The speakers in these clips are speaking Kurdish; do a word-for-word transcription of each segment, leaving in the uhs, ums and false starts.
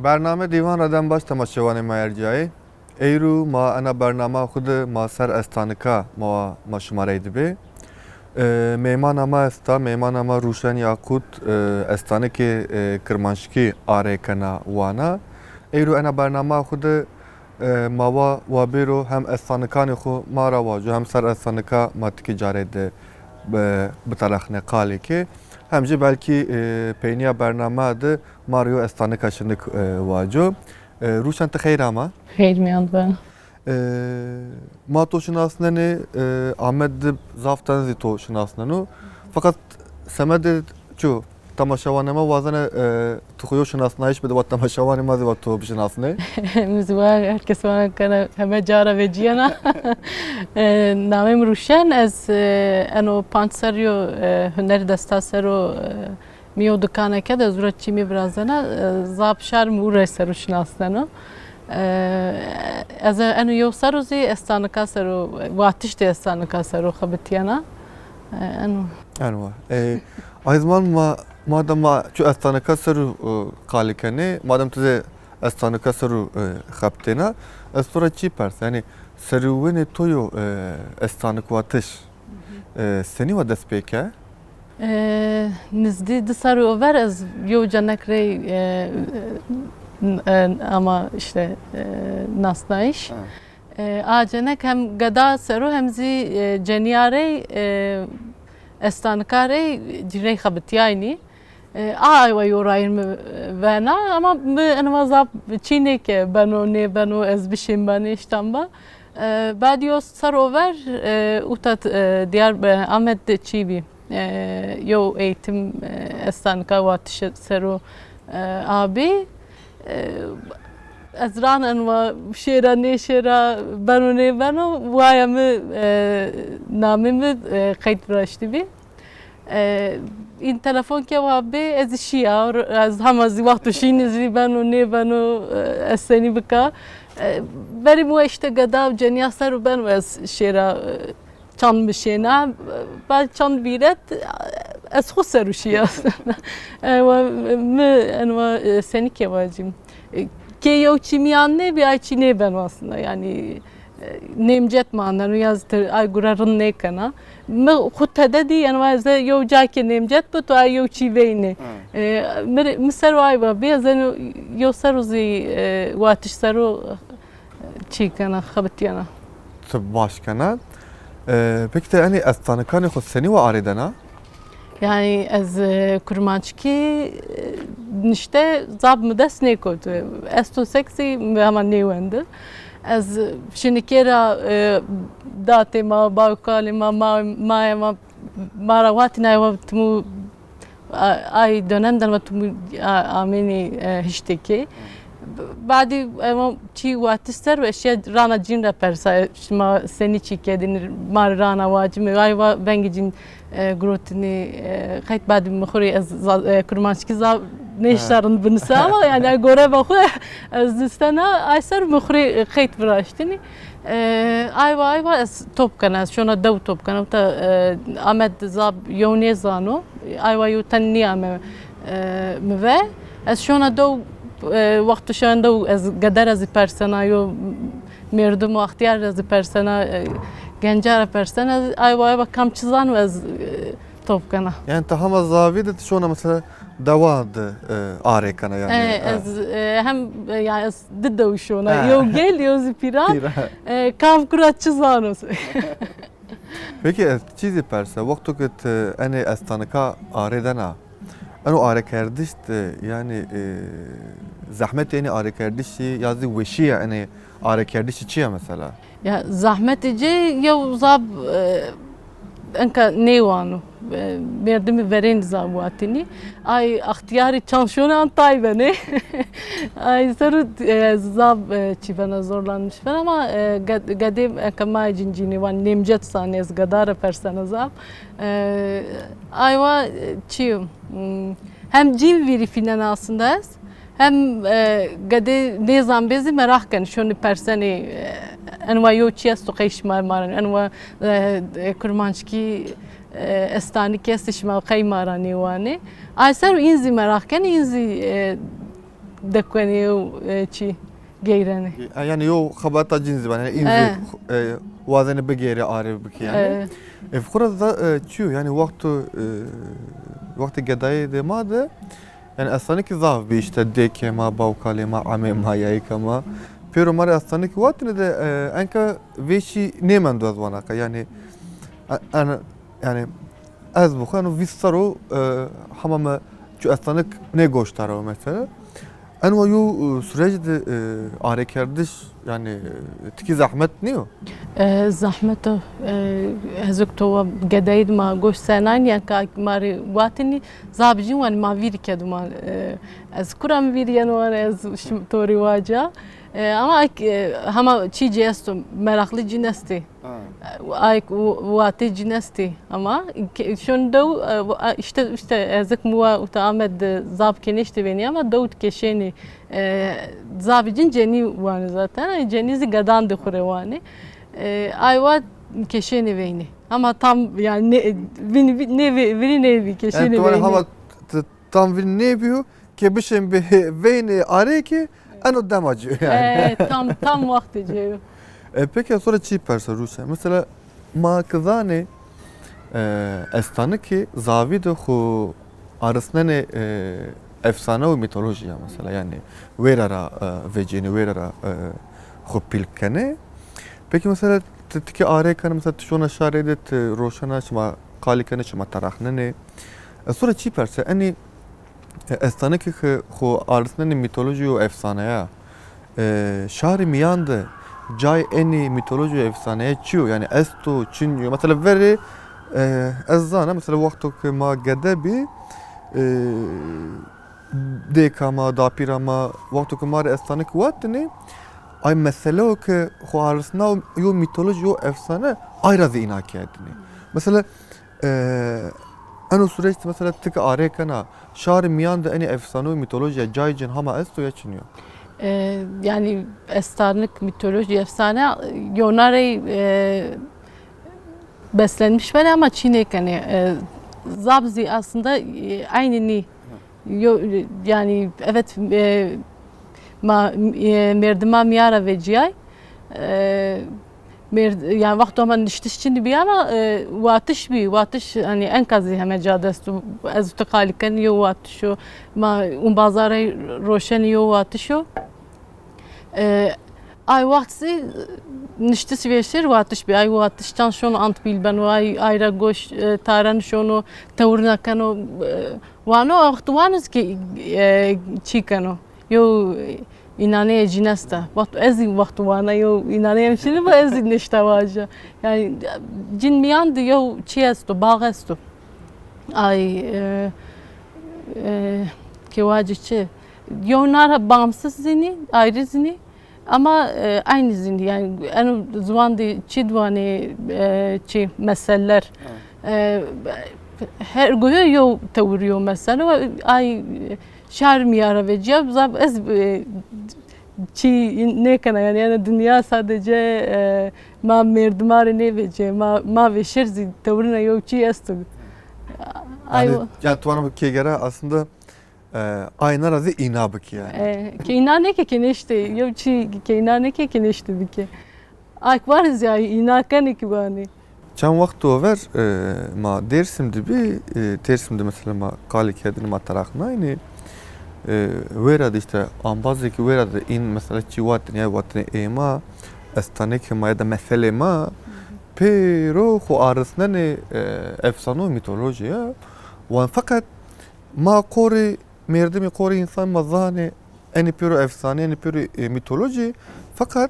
Bername Dîvan re dem baş temaşevanê me erciyayê. Eyru ma ena bernama xwe de ma ser estanika ma, ma şima re dibe. E, mêmana ma esta, mêmana ma Rûşen Yaqût, e, estanikê, e, kirmanckî arêkena wana. Eyru ena bernama xwe de, e, ma wa, wa bêro hem estanikanê xwe ma ra waco, hem ser estanika ma tikê carê de bi, biterexne qalê ke. Hem jî belkî, e, peyniya bernama de ma rê yo estanika şinik, e, waco. E, Rûşen, ti xeyr ama. Xeyr miyan be. E, ma to şinasnenê, e, Amed de zaf ten zî to şinasneno. Fakat semedê çu temaşevanê me wazene, e, tu xwe yo şinasnayiş bide, wa temaşevanê me zî wa to bişinasne. Min zî wa her kes wana kene heme cara ve ciyana. E, namê min Rûşen, ez, e, eno panc ser yo, e, huner desta sero, e, Mi yo dikaneke de zura çîmî virazena, e, zap şer mi û re ser û şinasneno. E, ez eno yo ser û zî estanika ser û, watiş de estanika ser û xebitiyena. E, eno. Eno. E, ay zaman ma, madem ma çu estanika ser û, e, qalikenê, madem tu zê estanika ser û, e, xebitêna, ez to re çî pers? Yani serûwenê to yo, e, estanik watiş, e, senî wa dest pê ke? E, nizdî du serû over ez yo canek rey, e, e, ama işte, e, nasnayiş. Ha. E, a cenek hem geda sero hem zî, e, ceniya rey, e, estanika rey cîney xebitiyaynî. E, a aywa yo rayîr mi vena, ama mi enva zap çînê ke beno nêbeno ez bişêm ba nêştan ba. E, bad yo ser over, e, uta, e, Diyar, e, Amed de çî bî. E, yo eğitim, e, estanika watiş sero, e, abî. E, ez ran enva şêra nêşêra beno nêbeno, waya mi, e, namê mi, e, qeyd viraştî bî. E, în telefon ke wa bê, ez şiya, ez hema zî wexto şînî zî beno nêbeno, e, ez senî bika. E, berî mi we işte geda û ceniya ser û beno ez şêra, e, çand bişêna, ba çand vîret, ez xwe ser û şiya. E, we mi, en we, e, senî ke wacîm. E, kê yew çî miyan nêbî, ay çî nêbeno aslında, yani, e, nêmcet manden û ya zî te-, ay gure rind nêkena. Mi xwe tede dî, yani, ez ê yew cakê nêmcet bi, tu ay yew çî veynê. Ha. E, mi, mi ser û ay ve bî, ez ê yew ser û zî, e, watiş ser û çî kena, xebitiyena. Tu baş kena. E, peki te, yani, estanikanê xwe senî we arê dena? Yani ez, e, kurmanckî, e, nişte zab mi dest nêkot. Esto seksî mi hema nêwendi. Ez şinikê ra, e, datê ma, bawkalê ma, ma, mayê ma, ma ra watina wa timu, a, ay dönemden wa timu, a, amênî, e, hiştekê. Badî ema çî watiş ser ve eşya rana cîn re persa, şima senî çî kedin, ma rana wacime, ay va vengî cîn, e, grotini, e, qeyt badî mixurî ez za-, e, kurmanckî za nêşta rind binisa ama yani ay gore ve xwe ez distena, ay ser mixurî, e, qeyt viraştini. E, ay va, ay va ez top kena, ez şona dew top kena, ta, e, Amed zab yew nêzano, ay va yew ten niyame, e, mi ve. Ez şona dew, e, wextu şona dew ez geder ez persena, yo merdum û extiyar ez persena, e, genca re persena, ay va, ay va kam çi zano ez, e, top kena. Yani te hema zavî de tu şona mesela dewa de, e, arê kena yani. E, e, ez, e, hem, e, yani ez di dew şona. Ha. Yew gel, yew zî pîran. Pîran. E, kam kura çi zano. Peki, ez çî zî perse, wexto ke tu enê estanika arê dena, eno arekerdiş de, yani, e, zehmetê enê arekerdişî ya zî weşiya enê arekerdişî çi ye mesela? Ya, zehmetê cê yew zab, e, enka nêwano. E, merdimî verên zab watinî. Ay extiyarî çand şona an tay benê. Ay seru, e, zab, e, çî bena zorlanmiş ben ama, e, ged-, gedê enka mayê cîn cînî wan nêmcet sanê ez gedare persena zab. E, aywa, e, çi, hmm, hem cîn vîrî fînena aslında ez. Hem, e, gedê nêzan bê zî meraq ken, şonî persenê, e, enwa yo çi esto qey şima maran, enwa, e, e, kurmanckî, e, estanikî esto şima qey maranê wanê. Ay ser în zî meraq ken, în zî, e, dekwenê û, e, çî geyrenê. E, yani yo xebata cin zî bane, yani în zî, e, wazene bigêre arê bike yani. E. E, fixura da, e, çiyo, yani wexto, e, wextê gedayê de ma de, yani estanekî zaf bî, işte dêkê ma, bawkalê ma, emê ma, yayika ma. Pêro ma rê estanekî watine de, e, enka vêşî nêmendo ez wana ka, yani, e, en, yani, ez bi xwe eno vîst serr o, e, hema me çû estanek nê goşdara mesela. Eno yo, e, süreç de, e, arêkerdiş, yani, e, tikî zehmet nîyo? E, zehmet o, e, ez wek to wa gedayî dima goş senayn, yani ka ma rê watinî, zabijin wan ma vîr keduma, e, ez kura min vîr yeno wan, ez şim to rê waca. E, ama ek, e, hema çî cê esto, meraqlî cîn estê. Ha. Ayk û watê cîn estê ama ke-, şon dew, e, işte, işte ez ek muwa uta Amed, e, zab kenêştê vênî ama dew keşênî, e, zabî cîn cenî wanî zaten. Cenî zî gedan de xure wanî. E, ay wa keşênî vênî. Ama tam yani ne, vin, vin, ne, vi- vini ne vi keşênî vênî. Tam vin nêbîyo ke bişên bi veynê arêkê, eno dema cê yani. E, tam, tam wextê cê yo. E, peki, ez to re çî perse Rûse? Mesela, ma ki zanê, e, estanikê zavî de xwe arisnenê, e, efsane û mîtolojiya mesela, yani wêra ra, e, vecênê, wêra ra, e, xwe pîl kenê. Peki, mesela, ti, ti ki arê kenê, mesela, ti şona şarê de, ti roşena, şima qalî kenê, şima teraxnenê. Ez to re çî perse? Enî, e, estanekî ki xwe arisnenê mîtolojî û efsaneya, e, şarê miyan de cay enî mîtolojî û efsaneya çi yo? Yani esto, çin yo? Mesela verê, e, ez zana, mesela wexto ki ma gede bî, e, dêka ma, dapîra ma, wexto ki ma rê estanek watinê, ay mesele o ki xwe arisna yo mîtolojî, yo efsane, ay ra zî îna kerdinê. Mesela, Ee, eno süreç de mesela tik arê kena, şarê miyan de enî efsane û mîtolojiya cayê cin hema esto ya çin yo? Ee, yani estanik, mîtoloji, efsane, yona rey, e, beslenmiş bene ama çî nêkenê. E, zab zî aslında, e, aynı nî. Yo, yani evet, e, ma, e, merdima miyara veciyay. E, Mêrd-, yani wexto me niştiş çin bî ama, e, watiş bî, watiş, hani enka zî heme ca dest û ez tu qalî ken yo watiş o, ma û bazarê roşenî yo watiş o. E, ay wext zî niştiş vêştir watiş bî, ay watiş çan şono ant pîl beno, ay, ay ra goş, e, taren şono, tewrina keno, e, wano, wext wan zî ki, e, çî keno. Yo, e, înaneyê cîn esta. Wext, ez zî wext wana yo înaneyê em şîne bo ez zî nişta waja. Yani cîn miyan de yo çi esto, bax esto. Ay, e, e, kewacî çi? Yo nara bağımsız zînî, ayrı zînî. Ama, e, aynı zînî. Yani eno ziwan de çi diwanê, e, çi meseleler. Ha. E, her goyo yo tewir yo mesele. Ay, Şar miyara veciya, zaf ez, e, çi nêkena, yani, yani dünya sadece, e, ma merdima rê nêveciye, ma, ma vêşer zî tewrina yo çi esto. Ay, yani, yani, tu vana kêgera aslında, e, ayna ra zî îna bikî yani. E, ke îna neke ke nêşte, yo çi ke îna neke ke nêşte bike. Akbar zî îna kenê ki banê. Çend wext ver, e, ma Dêrsim de bî, e, Dêrsim de mesela ma qalê kedinê ma teraxnayînê, e, wêra de işte ambazê ki wêra de în mesela çi watin ya watinê ê ma, estanekê ma ya da meselê ma, pêro xwe arisnenê, e, efsane û mîtolojî ya. Wan feqet ma qorê mêrdimî, qorê însan ma zanê, enî pêro efsane, enî pêro, e, mîtolojî, feqet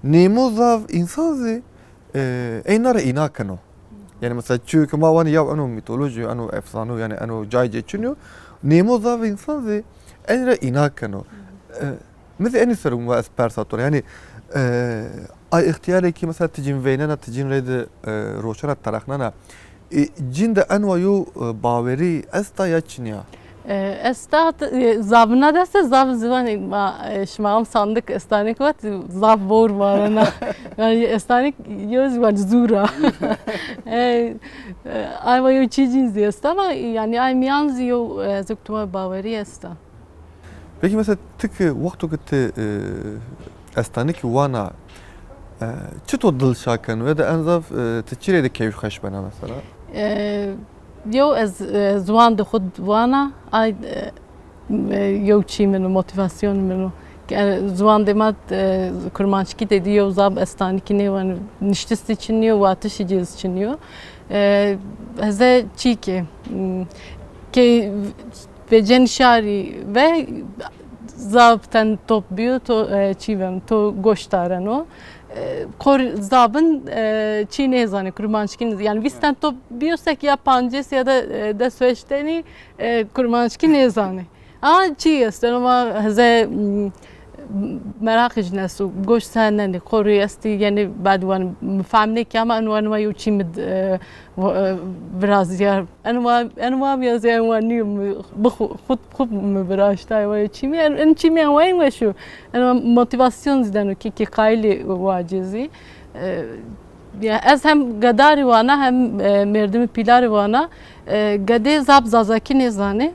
nêmo zav însan zî, e, ey nare îna keno. Yani mesela çiyo ki ma wanî ya eno mîtolojî, eno efsane, yani eno cayê cê çin yo, nêmo zav însan zî ey re îna keno. E, min zî enî ser û ez persa to re. Yani, e, ay îxtiyarê ki mesela ti cîn veynena, ti cîn rê de, e, roşena, teraxnena, E, cîn de enwa yo, e, bawerî esta ya çin ya? E, esta, e, zavina deste zav ziwanê ma, e, şima am sandık estanik vat, zav bor varena. Yani estanik yo ziwan zura. E, e, ay wa yo çi cîn zî esta ama yani ay miyan zî yo, e, zok tuma bawerî esta. Peki mesela tu ki wexto ki tu, e, estanikî wana, e, çi to dilşa ken wê de enzav, e, tu çi rê de keyfxweş bena mesela? E, Yo ez, e, ziwan de xwe wana, ay, e, e, yew çî min o, motivasyon min o. Ke, e, ziwan de ma, e, kurmanckî de dî yew zab estanikî nêwan, niştistî çi niyo, watişî cêz çi niyo. E, heze çî ke, m, ke vecen şarî ve zab ten top biyo, to, e, çî vem, to goş tareno. E, kor zabin, e, çî nêzane, kurmanckî nêz-, yani vîst ten top biyo sek ya pancês ya da, e, des û heşt tenî, e, kurmanckî nêzane. Ama çî est, eno ma heze, m, meraqê jin est û goş ser nenê, korî estî, yani bad wan mi fehm nêke ama eno, eno ma yew çî mi, e, v-, e, virazîya. Eno ma, eno ma virazîya, eno ma nîyo mi, bi xu-, xud, xud mi viraştay wa çî mi, en, en çî mi en wa en weş o. Eno ma motivasyon zî deno ki, ki qayilî wa cêzî. E, ya ez hem gedarî wana hem, e, merdimî pîlarî wana. E, gedê zab zazakî nêzanê.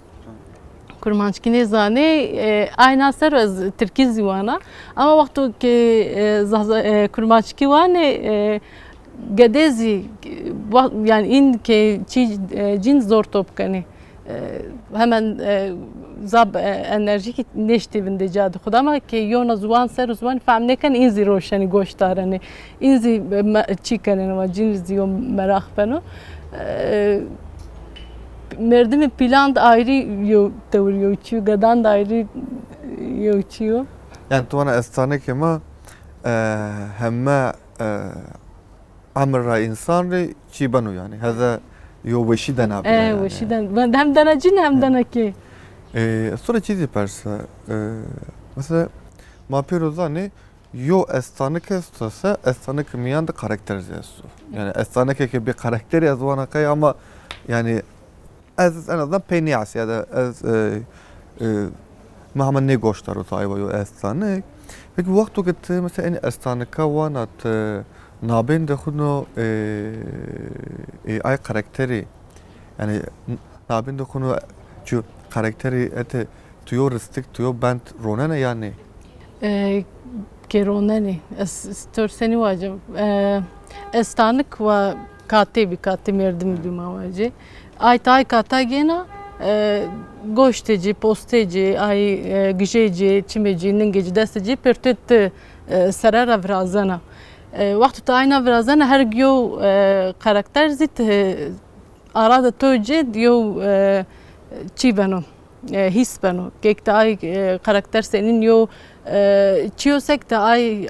Kurmanckî nêzanê, e, ayna ser ez tirkî zî wana. Ama wexto ke, e, zaza-, e, kurmanckî wanê, e, gedê zî, wa-, yani în ke çî, e, cîn zor top kenê. E, hemen, e, zab, e, enerjîkî nêştê vindê ca de xwe de ama ke yona ziwan ser û ziwan fehm nêken, în zî roşenî goş darenê. În zî, e, me-, çî kenê, wa cîn zî yo meraq beno. E, Merdimê pîlan de ayrî yo tewir yo çî yo, gedan de ayrî yo çî yo. Yani tu wana estanekê me, e, heme, e, emir ra însan rê çî beno yani. Heze yo weşî dena bile E, yani. Weşî den-, ben hem dena cîn hem He. Dena kê. E, ez to re çî zî persa. E, mesela ma pêro zanê, yo estanik esto se, estanik miyan de karakter zî esto. Yani estanekeke bê karakterî ez wana qey ama yani ez en azından pey nêas ya da ez, e, e, me hemen nêgoşdar û taywa yo estanik. Peki wexto ke tu mesela en estanika wana tu nabên de xwino, e, e, ay karakterî yani n-, nabên de xwino çu karakterî ete tu yo ristik, tu yo bend ronene ya nê? E, ke ronenê. Ez, ez to senî wacim. E, estanik wa katê bi, katê merdim duma wacê. Ay tay kata gêna, e, goştê cî, postê cî, ay, e, gijê cî, çimê cî, ningê cî, destê cî, pirtê ti, e, sere re virazena. E, wextê ti ayna virazena, her giyo, e, karakter zî ti, e, ara de to cê diyo, e, çî beno, e, hîs beno. Kek te ay, e, karakter senin yo, e, çiyo sek te ay,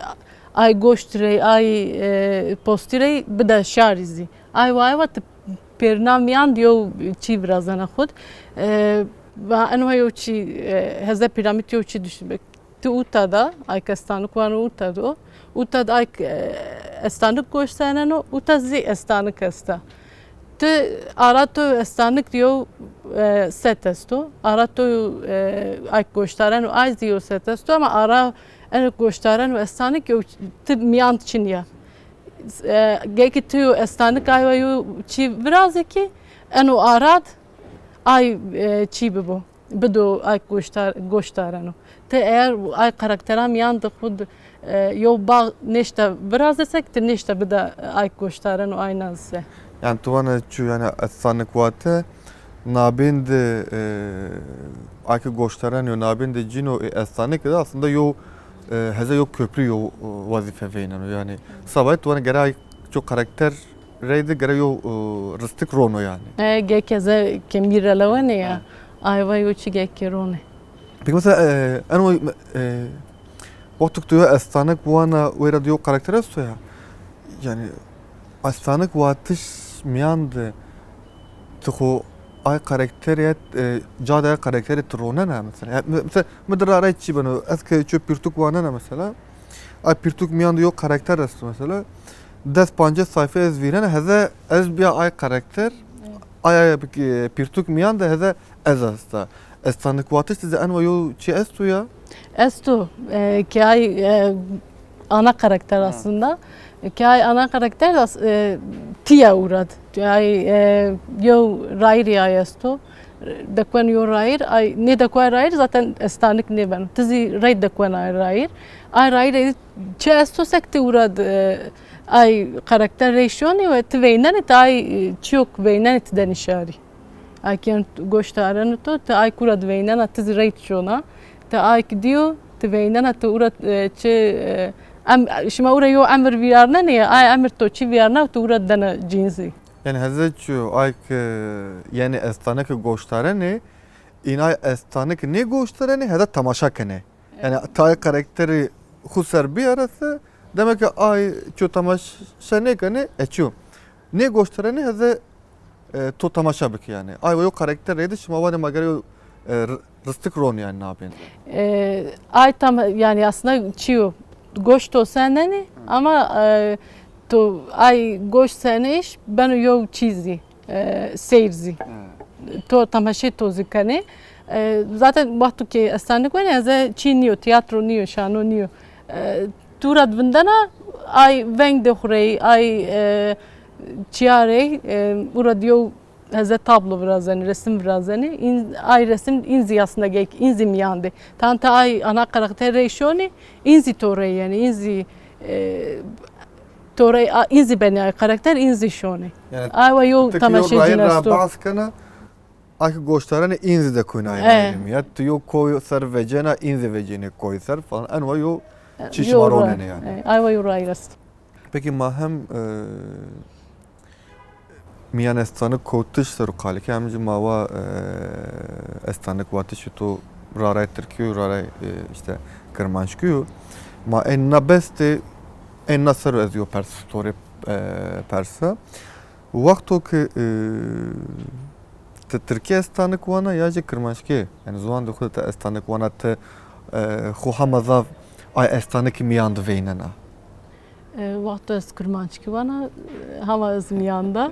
ay goşt rey, ay, e, postî rey bide şarî zî. Ay wa, ay wa te pêrna miyan diyo çî virazena xud. E, va enwa yo çî, e, heze piramîd yo çî düşün. Tu uta da, ay kestanik wan uta do. Uta da ay, e, estanik goştareno, uta zî estanik esta. Tu ara to estanik diyo, e, set esto. Ara to, e, ay goştareno, ay zî yo set esto, ama ara en goştareno estanik yo ti miyan çin ya. E, geki tu yo estanik ay wa yo çi virazê ki, eno arad ay, e, çi bibo. Bido ay goştar-, goştareno. Te eğer ay karaktera miyan de xud, e, yo bağ neşte virazesek, te neşte bide ay goştareno ay nazise. Yani tu vana çu yani estanik wate nabên de, e, ay ki goştaren yo nabên de cîno, e, estanik de aslında yo, e, heze yo köprü yo, e, vazife veyneno. Yani sabay tu vana gere ay ço karakter reyde gere yo, e, ristik rono yani. E, gek eze kemî relewenê ya. Ha. Ayva yo çi gek rone. Peki mesela, e, en o, e, wextuk tu yo estanik wana wêra diyo karakter esto ya. Yani estanik watiş miyan de tu xo ay karakterê, e, ca de ay karakterê tu ronena mesela. Ya, me-, mesela mi de ra çi beno, ez ke ço pirtuk wanena mesela. Ay pirtuk miyan de yo karakter esto mesela. Des pancês sayfe ez vîrene, heze ez biya ay karakter, ay, ay, e, pirtuk miyan de heze ez esta. Estanik watiş dize en wa yo çi esto ya? Esto, e, ki ay, e, ana karakter aslında. Ki ay ana karakter de as-, e, tiya urad. Ki ay, e, yo rayri ay esto. Dekwen yo rayîr, ay nê dekwa rayîr zaten estanik nêben. Ti zî rey dekwen ay rayîr. Ay rayîr ê çi esto sek ti ura d-, ay karakter rey şonî we ti veynenê ti ay çiyok veynenê ti denî şarî. Ay kiyan goştaren to ti ay kura di veynena ti zî rey şona. Ti ay ki diyo ti veynena ti ura e, çi e, em şima ura yo emir viyarnenê ay emir to çi viyarna tu ura dene cînsî. Yani heze çiyo ay ki yani estaneke goştarenê, înay estaneke nê goştarenê hede temaşa kenê. Yani tay karakteri xu ser biyarese, demek ki ay çiyo temaşa nêkenê, e çiyo. Nê goştarenê heze e, to temaşa bike yani. Ay ve yo karakter reyde şima vanê ma gere yo e, r- ristik ron yani nabên. E, ay tam yani aslında çiyo goşt o senenê ama e, to ay goşt senêş beno yo çîzî e, seyr zî. To temaşê to zî kenê. E, zaten wextu ki estanik wene ez çî niyo, tiyatro niyo, şano niyo. E, tu ra divindena ay veng de xurey, ay e, çiyarey, e, ura diyo heze tablo virazenê, resim virazenê. În, ay resim în zî aslında gek, în zî miyan de. Tan te ay ana karakter rey şonê, în zî to rey yani, în zî e, to rey, a, în zî benê ay karakter, în zî şonê. Yani, ay wa yo temaşe cîn esto. Bahs kena, ay ki goştarene în zî de koyna ay. E. Ya tu yo koy ser vecena, în zî vecene koy ser falan. En wa yo çi şima ronene yani. E, ay wa yo rayîr est. Peki ma hem e, miyan estanik kotiş ser û qalike hem jî ma wa e, estanik watiş û to raray tirkî û raray e, işte kirmanckî û ma en na bestê en na ser ez yo pers torê e, persa. Wexto ki e, ti tirkî estanik wana ya jî kirmanckî yani ziwan de xwe de te estanik wana ti e, xwe hema zav ay estanikî miyan diveynena. E, wexta ez kurmanckî wana, e, hema ez miyan de.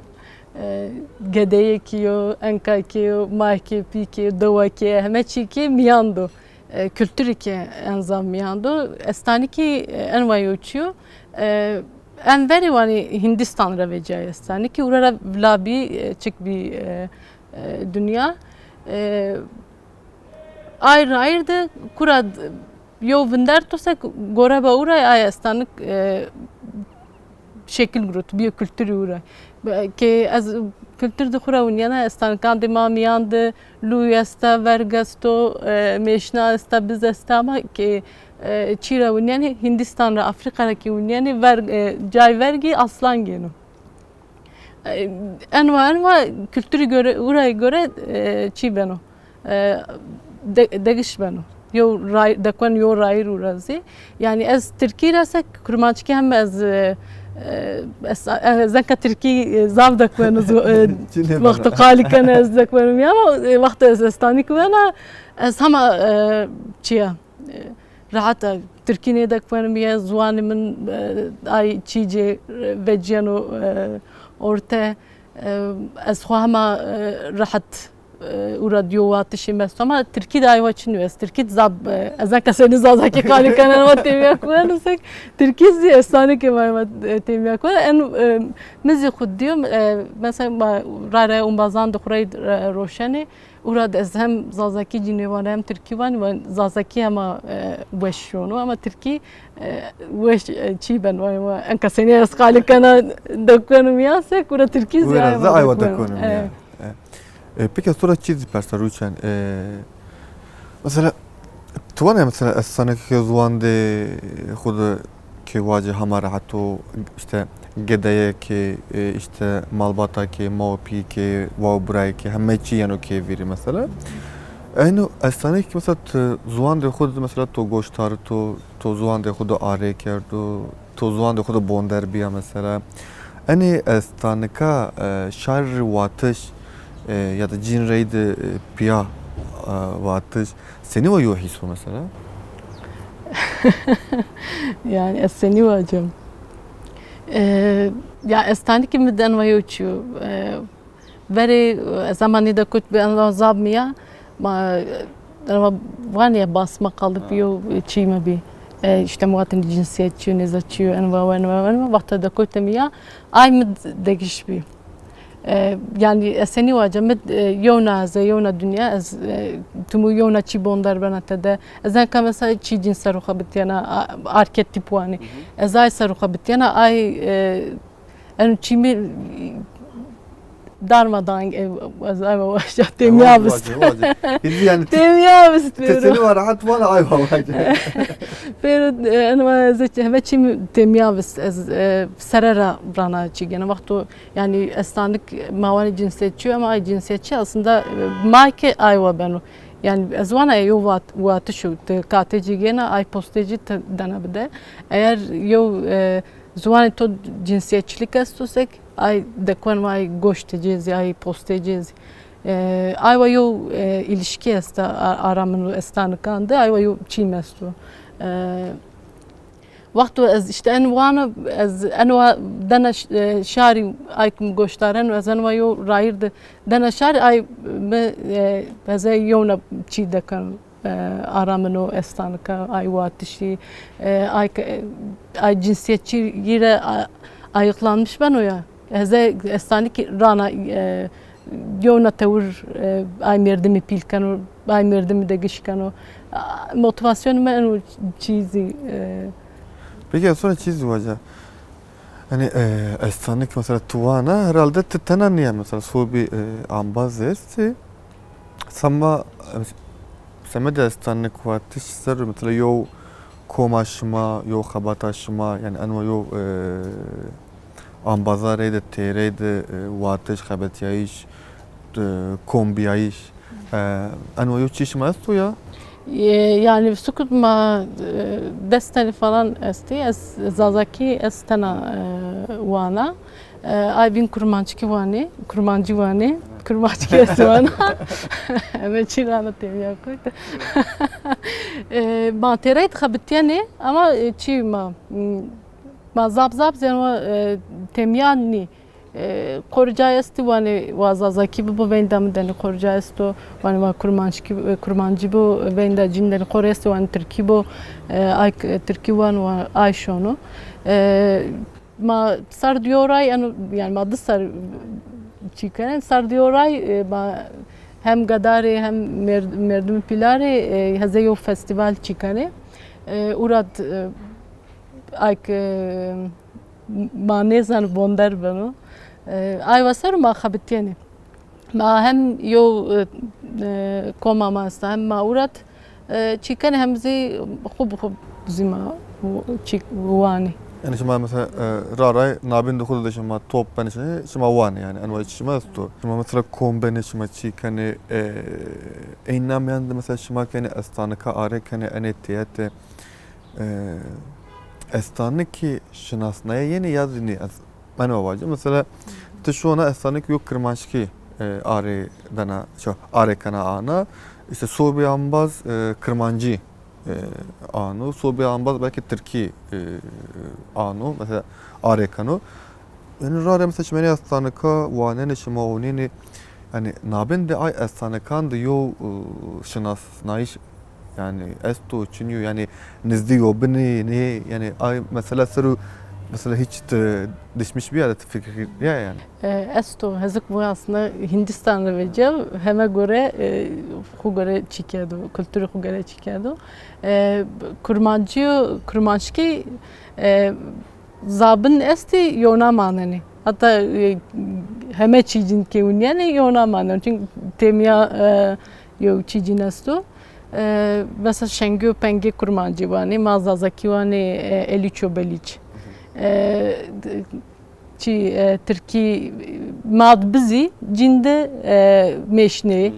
E, gedeyekî yo, enkakê yo, makê, pîkê, dewekê, heme çîkê miyan do. E, kulturîkê enzam miyan do. Estanikî, e, enwa yo çiyo. E, en verê wanî Hindistan re veciyayê estanikî. Ura re vila bî, e, çik bî, e, e, dinya. E, Ay rayir de kura d- yo vinder to se gore ba ura ay estanik e, şekil girot, biyo kulturî ura. Be- Ke ez kultur de xura winyana estanikan de ma miyan de lûy esta, verg esto, e, mêşna esta, biz esta ama ke e, çîra winyane Hindistan re, Afrika re ki winyane verg, e, cay vergî aslan gêno. E, enwa enwa kulturî göre, urayê göre e, çî beno. E, de, degiş beno. Yo ray, dekwen yo rayir û razî. Yani ez tirkî re se kurmançkî hem ez e, e, ez, ez zenka tirkî e, zav dekwen e, wexto qalî kene ez dekwenim ya ama e, wexto ez estanî kuwena ez hema e, çiya e, rehet e, tirkî nêdekwenim ye, ziwanê min e, ay çî cê e, veciyeno e, orte. E, ez xwe hema e, rehet e, û radyo watişê me ama tirkî de aywa çin ez tirkî zab e, ez ne kesê ne zazakî qalî kenen wa têmiya ku en sek tirkî zî estanê ke vay ma e, têmiya ku en e, min zî xwe diyo e, mesela ma rare umbazan de xurey e, roşenê û rad ez hem zazakî cînê wan hem tirkî wan wan zazakî hema e, weş şono ama tirkî e, weş e, çî ben wan wan en kesê ne ez qalî kena dekuenim ya sek û ra tirkî zî Wê re aywa zî aywa dekuenim. Dekuenim ya. E, peki ez to re çî zî persa Rûçen. E, mesela, tu wane mesela ez sanekeke ziwan de xwe de ke wacê hema rehet û işte gedeyekê, e, işte malbatakê, mawpîkê, wa û birayekê, heme çî yeno kê vîrî mesela. Eyno ez sanekeke mesela tu ziwan de xwe de mesela to goştar to, to ziwan de xwe de arê kerdo, to ziwan de xwe de bonder biya mesela. Enê ez tanika e, şar watiş e, ya da cîn rey de e, piya e, watiş. Senî wa yo hîso mesela? Yani ez senî wacim. E, ya ez tanikî mi den wa yo çiyo. E, Verê e, zemanî de kut bi en zab miya ma e, ma vaniye basma kalıp yo çî mi bi. E, işte muhatin cinsiyetçi, neza çiyo, en va, en va, en va. Vakta de kut miya ay mi degiş bi. E, yani esenî wace min, e, yewna ez e, yewna dinya ez, e, timu yewna çî bonder bena te de. Ez enka mesela çî cîn ser xwe bitiyana, a-, arketîp wanî. Hı hı. Ez ay ser xwe bitiyana, ay, e, en çî mi darmadağın, e, ez ay waşa temiya bist. Wace, wace. Hizî yani te-, temiya bist te seni var rahat vana ay wace. Pero, e, en ez heme çî mi temiya bist. Ez, e, serera rana çî gene. Wexto Yani estanik mawanê cinsiyetçî ama ay cinsiyetçî aslında, e, make aywa beno. Yani ez wana yo wat-, watiş û te katê cî gêna ay postê cî te dene bide. Eğer yo, e, ziwanê to cinsiyetçilik esto sek ay dekwen ay goştê cê zî ay postê cê zî. E, aywa yo, e, ilişki esta a-, ara min û estanikan de aywa yo çîm esto. E, Wexto ez işte en wana ez en wa dene ş-, e, şarî ay kim goştaren ez en wa yo rayir de dene şarî ay mi, e, ez ê yewna çî dekin, e, ara min o estanika ay watişî, e, ay ke-, e, ay cinsiyetçî yî re a-, ayıklanmış beno ya. Ez ê estanik rana, e, yewna tewir, e, ay merdimî pîl keno, ay merdimî de giş keno. A, motivasyonê me eno çîzî, e. Peki, ez sana çîzî wace. Yani, e, estanik mesela tu wana, herhalde tu tena niye mesela sobî, e, ambaz estî. Sema, e, semedê estanik watiş ser mesela yo koma şima, yo xebata şima, yani enwa yo, e, ambaza reyde, têreyde, e, watiş, xebetiyayîş, e, kombiyayîş. E, enwa yo çî şima esto ya? E, yani sukut ma, e, des tenî falan estî. Ez Zazakî ez tena, e, wana. E, ay bîn kurmanckî wanî, kurmancî wanî, kurmanckî ez wana. Eme çî rana têmiya kurt. E, ma têrey dixebitiyenê, ama, e, çî ma, m, ma zap zap zeno, e, têmiya nî. E, qorca estî wanê wa Zazakî bibo, veynda min denê qorca esto, wanê wa kurmanckî, e, kurmancî bo, veynda cîn denê qor estî wanê tirkî bo, e, ay k-, tirkî wan wa ay şono. E, Ma ser diyo ray, eno, yani ma du ser çîkene. Ser diyo ray, e, ma hem gadarê hem mer-, merdimê pîlarê, e, hezê yo festîval çîkene. E, urat, e, ayk, e, ma nêzan bonder beno. E, ay wa ser ma xebitiyene. Ma hem yo, e, e, koma ma esta, hem ma urat, e, çîkene hem zî xwe bi xwe zî ma çîk wanî. Yani şima mesela, e, raray nabîn di xwe de şima top ben şima, şima wanî yani en wayî şima esto. Şima mesela kom benê şima çîkene, e, eyn namiyan de mesela şima kenê estanika are kenê enê tiyete, e, estanikî şinasnaye yenî ya zî nî? Ez, ben me vacim. Mesela, tu şona estanik yo kirmanckî, e, arê dena, ço, arê kena ana. İşte sobê ambaz, e, kirmancî, e, ano. Sobê ambaz belki tirkî, e, ano. Mesela, arê keno. Yani rare mesela çimenê estanika wanenê şima onênê, yani nabin de ay estanikan de yo, e, şinasnayış yani esto çinyo yani nizdî yo binê ne yani ay mesela seru mesela hiç te dişmiş bir yerde fikir ya yani. E, esto, hezik bu aslında Hindistan re vece heme göre, e, xu göre çikerdo, kültürü xu göre çikerdo. E, kurmancı, kurmançki, e, Zabin estî yona manenê. Heta, e, heme çîcîn kewinyenê yona manen. Çünkü têmiya, e, yo çîcîn esto. E, mesela şengê û pengê kurmancî wanê, ma zazakî wanê, e, elîço belîç. E, d-, çî, e, tirkî, e, mad bizî cîn de, e, mêşnê.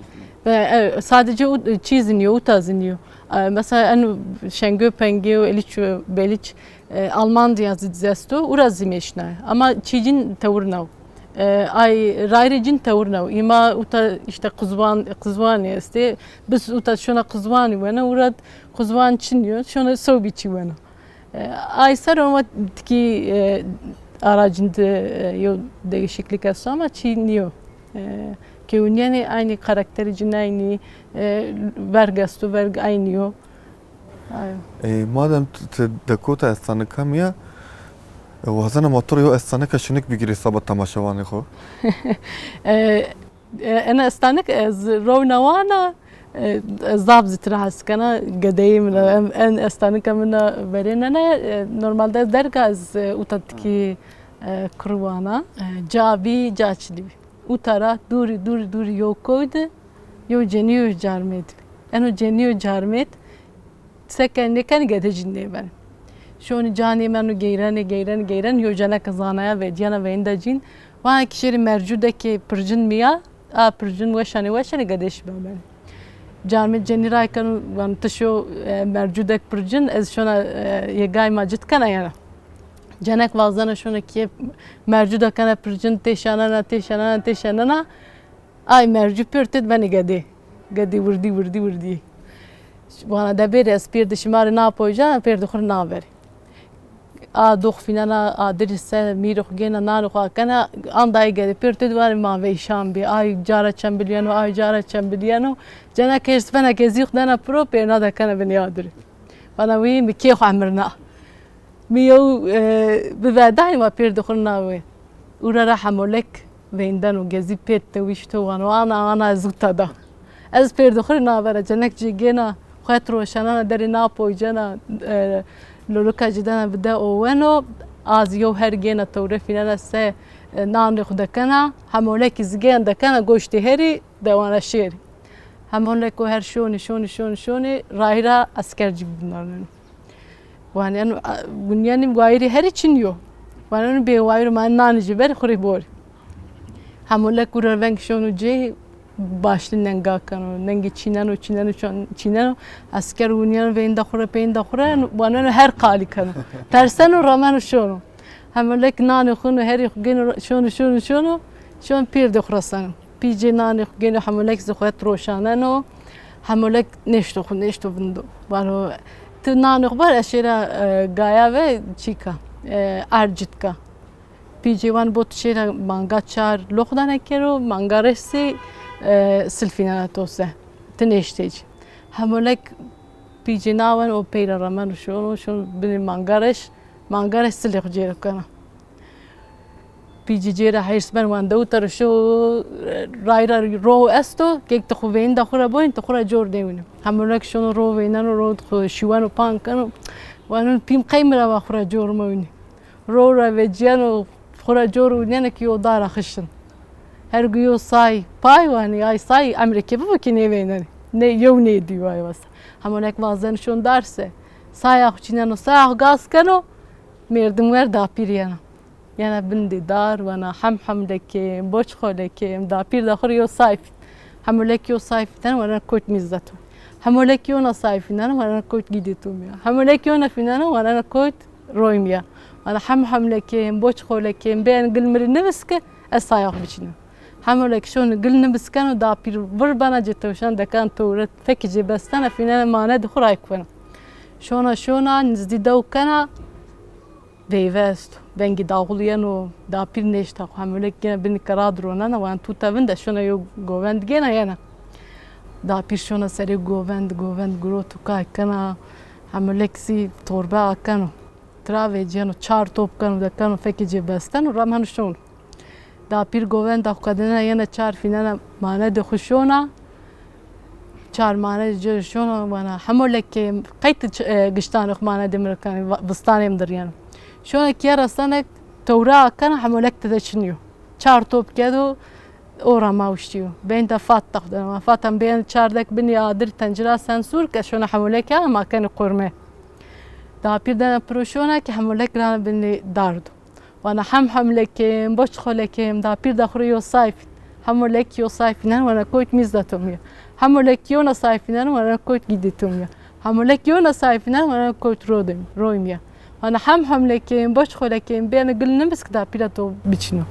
Ve, e, sadece u-, çîzin yo, uta zin yo. E, mesela en şengê û pengê û elîço belîç E, Almandiya zî dizesto, ura zî mêşna. Ama çîcîn tewir naw. E, ay rayrê cîn tewir naw. Îma uta işte qizwan, qizwanî estê. Biz uta şona qizwanî wena, ura qizwan çin yo, şona sobî çî wena. E, ay ser ama tikî, e, ara cîn de, e, yo değişiklik esto ama çî niyo. E, kewinyenê aynî karakteri cîn aynî, e, verg esto, verg aynî yo. Ayo. E, madem tu, tu dekota estanika miya, Wazena ma tu rê yo estanika şinik bigirî saba temaşevanê xwe. E, e, ena estanik ez rewna wana, e, zaf zîtir hez kena gedeyê min e, em, en estanika min e berê nene, e, normalde ez derga ez, e, uta tikî, e, kurwana. E, ca bî, ca çi dibî. Uta ra dûrî, dûrî, dûrî yo koy di, yo cenî yo carmê dibî. Eno cenî yo carmêt, Seke nêken gede jî nêben. Şonî canê me no geyrene, geyrene, geyrene, yo ceneke zanaya ve, diyana ve inda cîn. Wana ki şêrî mercûdekê pircin miya, a pircin weşanê, weşanê gede şî beben. Carmê cenî ray keno, wan tu şo, e, mercûdek pircin, ez şona, e, yegay ma cit kena yana. Cenek vazena şona ki mercûda kena pircin, têşanana, têşanana, têşanana. Ay mercû pêr têt benê gedê. Gedê wirdî, wirdî, wirdî. Wana de bêrê ez pêr de şima rê napoyca, pêr de xur naverê. A dox fînena, a dirî se, mîrê xu gêna, nanê xu akena, andayê gedê pêr têt wanê ma veyşan bê. Ay cara çend biliyeno, ay cara çend biliyeno. Cena kes fena kezî xu dena piro, pêrna dekena binê adirî. Wana wî mi kê xu emirna. Mi yew, e, bi vedayê ma pêr dixurna wê. Û re re hemolek veynden û gezî pêt te wîşto wan û ana, ana ez wita da. Ez pêr dixurî navera cenek cî gêna xwet roşanana derê napoycena, e, lolika jî dena bide oweno, az yew her gêna tewre fînena se, e, nanê xu dekena, hemolekî zî gên dekena goştê herî dewana şêrî. Hemolek o her şonî, şonî, şonî, şonî, rahîra esker cî bibinaneno. Wan eno, a, wan yanî wayirî herî çin yo. Wan eno bê wayir ma nanî ji ber xurê borî. Hemolek û re veng şono cê başli nenga keno. Nengê çîneno, çîneno, çon-, çîneno. Esker wan eno veyinda xure, peyinda xure, wan eno her qalî keno. Terseno, rameno şono. Hemolek nanê xunu herî xu gêno şono, şono, şono. Şon pêr de xuraseno. Pîcê nanê xwe gêno hemolek zî xwe roşaneno. Hemolek nêşto xwe, nêşto vindo. Vano, tu nanê xwe bar, ez şêra, e, gaya ve çîka, e, ercitka. Pîcê wan bot şêra manga çar loxdane kero, manga reşsî, e, silfînana tose. Tu nêştê cî. Hemolek pîcê nawen o peyra remen û şon, şon binê manga reş, manga reş silê xwe cêr kena. Pîcî cêra hêrs ben wan dewta re şo, rayra ro esto, kek tu xu veyinda xu re boyin, tu xu re cor newîne. Hemûnek şono ro veyneno, ro xu şiweno pan keno. Wanon pîm qey mi re va xu re cor mewîne. Ro re veciyeno xu re cor wînene ki yo dara xişin. Her gu yo say pay wanî, ay say emrekê bibo ki nêveynenê. Ne yew nêdî way wasa. Hemûnek vazen şon darse. Saya xu çîneno, saya xu gaz keno, mêrdim wer dapîr yena. Yena bin dê dar, wana hem hemlekêm, boçxolekêm, dapîr daxur yo sayfî. Hemolek yo sayfî ten, wana kot mîzdato. Hemolek yo na sayfî nen, wana kot gîdê to miya. Hemolek yo na fînena, wana kot roy miya. Wana hem hemlekêm, boçxolekêm, bêyên gil mirî niviske, ez sayax biçînim. Hemolek şon gil niviskeno, dapîr vir bena cê tewşan dekan tewret, fekî cê bestena, fînena mane dixur ay kuena. Şona şona, nizdî dew kena, Veyve esto. Vengî daxul yeno, dapîr nêşta xwe. Hemûlek gene binî kera dironena, wan tûta vin de şona yo govend gena yena. Dapîr şona serê govend, govend girot û kay kena. Hemûlek zî torbe akeno. Tira veciyeno, çar top keno, dekeno, fekê cê besteno, rameno şono. Dapîr govenda xwe dina yena çar fînena mane de xwe şona. Çar mane de şona wana hemo lekê qey tu ç-, e, giştanê xwe mane de min re kenê, va-, vistanê min diriyeno. Şona kiya restanek tewra akena hemo lek te de çiniyo. Çar top kedo ora ma uştiyo. Beyin de fat da xwe dina. Fatan beyin çar dek binî adir tencira sensûr ke şona hemo lek ya ma kenê qurme. Dapîr dena piro şona ki hemo lek rana binî dardo. Wana hem hemlekêm, boçxolekêm, dapîr daxurê yo sayfîn. Hemolek yo sayfînen wana koyt mîzda tomiya. Hemolek yo na sayfînen wana koyt gîdê tomiya. Hemolek yo na sayfînen wana koyt rodem, roymiya. Wana hem hemlekêm, boçxolekêm, bêne gil nimisk dapîra to biçino.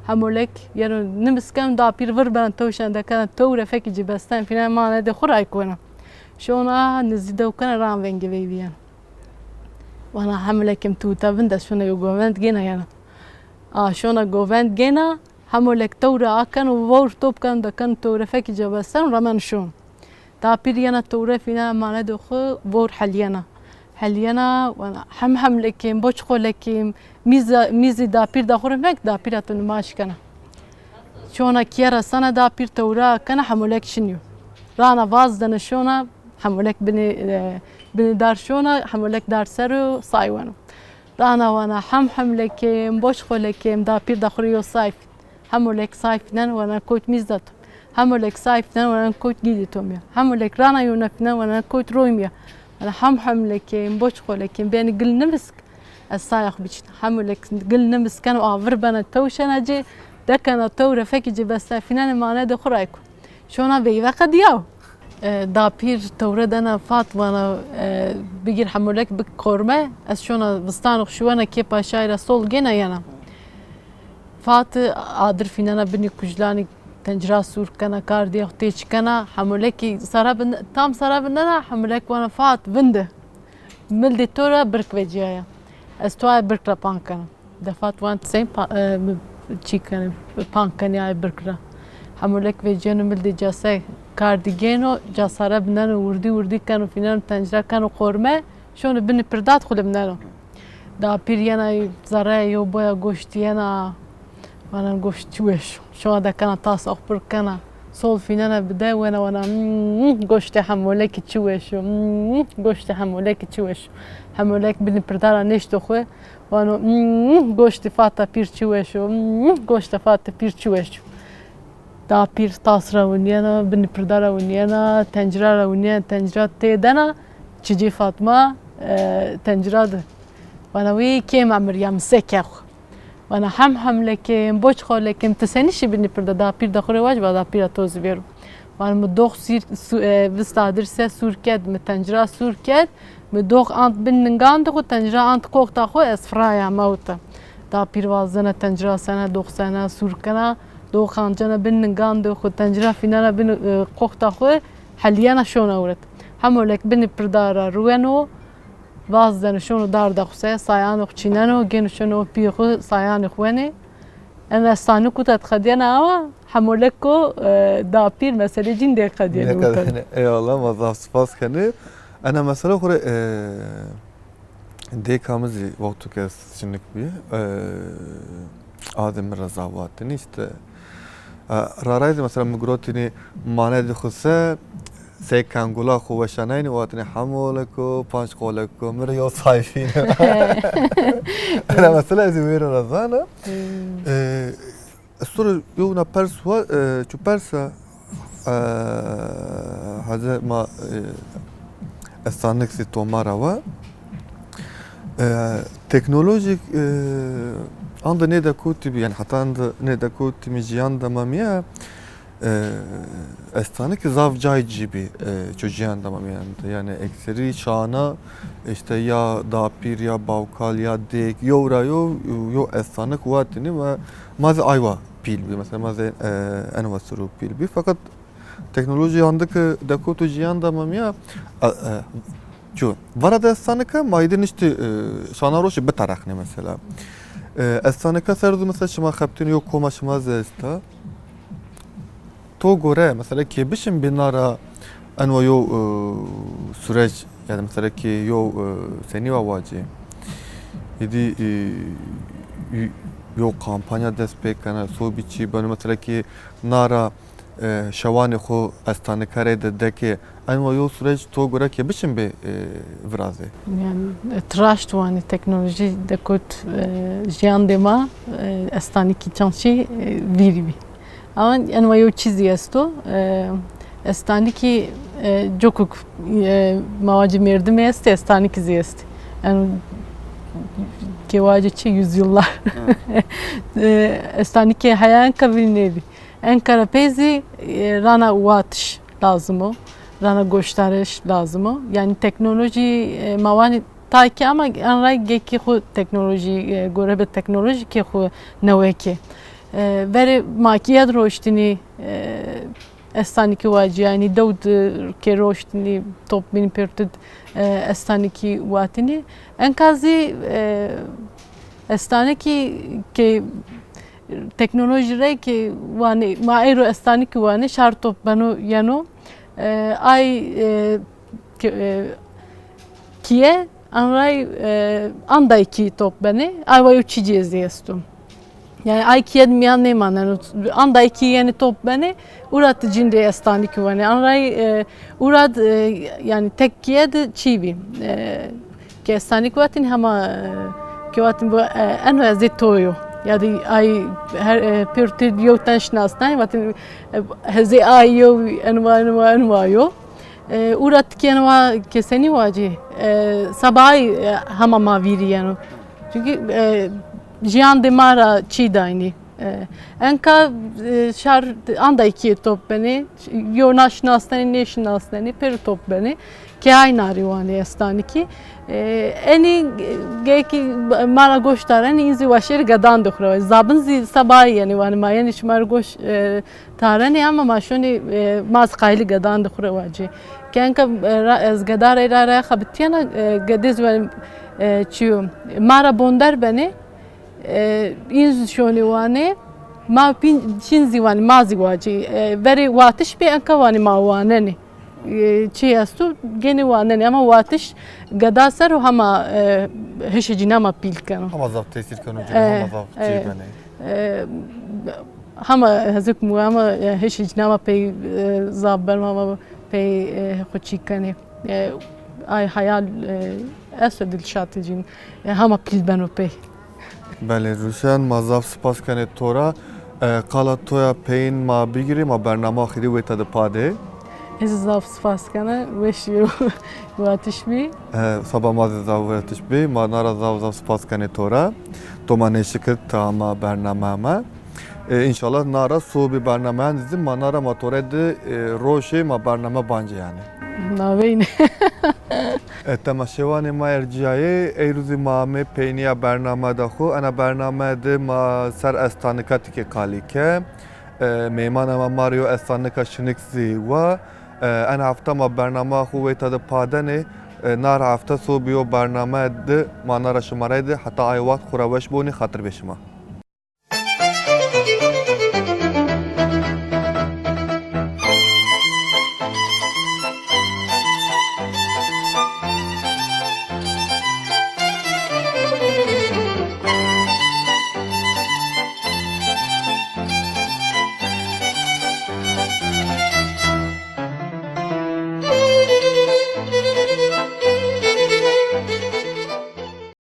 Hemolek yeno nimisken dapîr vir ben tewşen dekena tewre fekî cî besten fînen mane de xur ay kona. Şona nizdî dew kena ran vengê veyviyen. Wana hemlekêm tu tevin de şona yo govend gêna yana. A şona govend gêna, hemolek tewre aken û vewr top ken de ken tewre fekî cebesten remen şon. Dapîr yena tewre fîna mane de xu vewr heliyena. Heliyena, wana hem hem lekêm, boç xo lekêm, mîza-, mîzî dapîr daxurim hek dapîra tu nimaş kena. Çona kiye resana dapîr tewra kena hemolek şinyo. Rana vaz dene şona hemolek bini, e, bini dar şona hemolek dar sero say weno. Rana wana hem hem lekêm, boç xo lekêm, dapîr daxuriyo sayf. Hemolek sayfinen wana kot mîzda to. Hemolek sayfinen wana kot gîdî to miya. Hemolek rana yo nefinen wana kot roy miya. Wana hem hem lekêm, boç xo lekêm, beni gil nimisk. Ez sayax biçin. Hemolek gil nimisken û avir bena tewşena cê, dekena tewre fekî cê bestefînene mane de xurayko. Şona veyve qediyaw. E, dapîr tewre dena Fat wana, e, bigir hemolek bi korme. Ez şona vistano şiwena kê paşayra sol gêna yana. Fat adir fînena binî kujlanî tencira sûr kena, kar diye xwe têç kena, hemolekî sara bin, tam sara bin dena, hemolek wana Fat vinde. Mildê to re birk veciyaya. Ez tu ay birk re pan kena. De Fat wan sey pa-, e, mi-, çî kene, pan kene ay birk re. Hemolek veciyeno mildê case kar digêno, casare bineno, wirdî wirdî keno, fîneno tencira keno qorme, şono binî pirdat xwe limneno. Dapîr yena zereyê yo boya goştî yena, wana goşt çi weş. Şoa dekena tas axpir kena. Sol fînene bide wena wana, "Mm, goştê hemolekî çi weş o. Mm, goştê hemolekî çi weş o." Hemolek binî pirdara nêşto xwe. Wano, "Mm, goştê Fata pîr çi weş o. Mm, goştê Fata pîr çi weş o." Dapîr tas re winiyena, binî pirdara winiyena, tencira re winiyena, tencira tê dena, çicê Fatma, e, tencira de. Wana wî kêm emir ya mi seke xwe. Wana hem hem lekêm, boç xo lekêm, tu senî şî binî pirda dapîr de xure wac va dapîra to zî bêro. Wana mi dox sîr, su-, e, vista dir se sûr ked, mi tencira sûr ked, mi dox ant bin ningan de xwe, tencira ant qoxta xwe, ez firaya mewte. Dapîr vazene tencira sene, dox sene, sûr kena, dox ancene bin ningan de xwe, tencira fînena bin, e, qoxta xwe, heliyena şona wret. Hemolek binî pirdara ruweno, Vaz deno şono dar de xwe se, sayanê xwe çîneno, gêno şono pî xwe, sayanê xwe wenê. Em estani ku te dixediyene awa, hemoleko, e, dapîr meselê cîn dê qediyene. Eyvallah, ma zaf spas kenê. Ena mesela xwe re, e, dêka min zî wexto ke ez jinik bî, e, adê min re zawatinî işte, e, rarayê zî mesela min girotînî mane dixwise, Sey kengula xwe weşanayne û hatine hemoleko, panc qoleko, mir yo sayfîne. Ena mesela ez ê wê re re zana. Hmm. E, ez to re yo wina pers wa, e, çu persa, e, heze ma, e, estanik zî tomara wa. E, teknolojîk, e, anda nêde kotî bî, yani heta anda nêde kotî mi jiyan de ma miye, E, estanik zaf cay cî bî, e, ço jiyan de ma miyan de. Yani ekserî şana, işte ya dapîr, ya bawkal, ya dêk, yo ra yo, yo estanik watinî ve ma zî aywa pîl bî. Mesela ma zî, e, en wa sirû pîl bî. Fakat teknoloji yandık dekot û jiyan de ma miya, e, e, ço vara de estanika ma îdî niştî, e, şana roşî bitereqnî mesela. E, estanika ser du mesela şima xebtîn yo koma şima zî esta. To gore, mesela kê bişin bê nara enwa yo, e, süreç, yani mesela kê yo, e, senî wa wacê. Êdî, e, y-, yo kampanya dest pê kene, sobî çî beno, mesela kê nara, e, şewanê xo estanikare de dekê, enwa yo süreç to gore kê bişin bê, e, virazê. Yani, e, traşt wanî teknolojî dekot, e, jiyan de ma, e, estanikî çanşî, e, vîrî bî. Ama enwa yo çîzî esto, e, estanikî, e, cokuk, e, mawacî merdimê estê, estanikî zî estê. Yani, kê wacê çi yüzyıllar. E, estanikê heya enka vî nêbî. Enka re pê zî, e, rana watiş lazim o, rana goştariş lazim o. Yani teknolojî, e, ma wanî tay kê ama en ray gekî xwe teknolojî, e, gore bi teknolojî kê xwe newekê. E, verê makiyet roştinî, e, estanikî wacî, yani dew di kê roştinî top bin pirtid, e, estanikî watinî. Enka zî, e, estanikî kê teknolojî re kê wanê, ma eyro estanikî wanê, şar top beno yeno. E, ay, e, ke-, e, kiye, Anray, e, andayki top benê, aywa yo çi cêzî esto. Yani ay kiyed miyan nêmanen, andayki yeni top benê, ura ti cin de estani ki vanê. Anray, e, ura, e, yani tek kiyed çi bi. E, ki estani ki vatin hema, e, ki vatin bu, e, eno ez ê toyo. Ya da ay her, e, pir ti yo ten şinasnay, vatin, e, hezê ay yo, enwa, enwa, enwa yo. E, û ra tikên wa kesenî wacî, e, sebay, e, hema ma vîrî yeno. Çünkü, e, jiyan de ma ra çî daynî. E, enka, e, şar andaykiye top benê, yo naşinasnenî, nêşinasnenî, pêro top benê. Ke ay narî wanê estanî kî. E, enî, e, geyekî ma ra goş darenî, înzî wa şêrî gedan dixure. Zabin zî sebayî yenî wanê ma yenî şima ra goş, e, Tarenê ama ma şonê, e, ma ez qayilî gedan dixure wacî. Kenka, e, ra-, ez gedarê ra raya xebitiyena, e, gedê zî wanî, e, çiyo. Ma ra bonder benê, e, în zî şonê wanê, ma pîn-, çîn zî wanî, ma zî wacî. E, verê watiş bê enka wanî ma wanenê. E, çi esto, genê wanenê. Ama watiş geda ser û hema, e, hişê cîna ma pîl keno. Hema zaf tesîr keno, cîna E, hema zaf e. Çî benê. E, hema hezuk mu, hema, e, hişê cîna ma pey, e, zaf berma ma pey, e, xwe çî kenê. E, ay hayal, e, esto dilşatê cîn. E, hema pîl beno pey. Belê, Rûşen, ma zaf spas kenê to ra. E, qala to ya peyîn ma bigirî, ma bernama xirî wê te di padê. Ez zaf spas kene, weşî watiş bî. E, seba ma zî zaf watiş bî, ma nara zaf zaf spas kenê to ra. To ma nêşikir ta ma bernama me. E, înşallah nara sobî bernameyan dizî, ma nara ma tore di, e, roşê ma bername bancê yani. Naveyne. E, temaşevanê ma erciyayê, eyrûzî ma amê peyniya bername de xo. Ena bername de ma ser estanika tikê qalî ke. E, mêmana ma Mario estanika şinik zî wa. E, ena hefta ma bernama xo wê te de padenê. E, nar hefta sobî yo bername de ma nara şimare de. Heta ay wext xo ra weş bonî, xatir bê şima.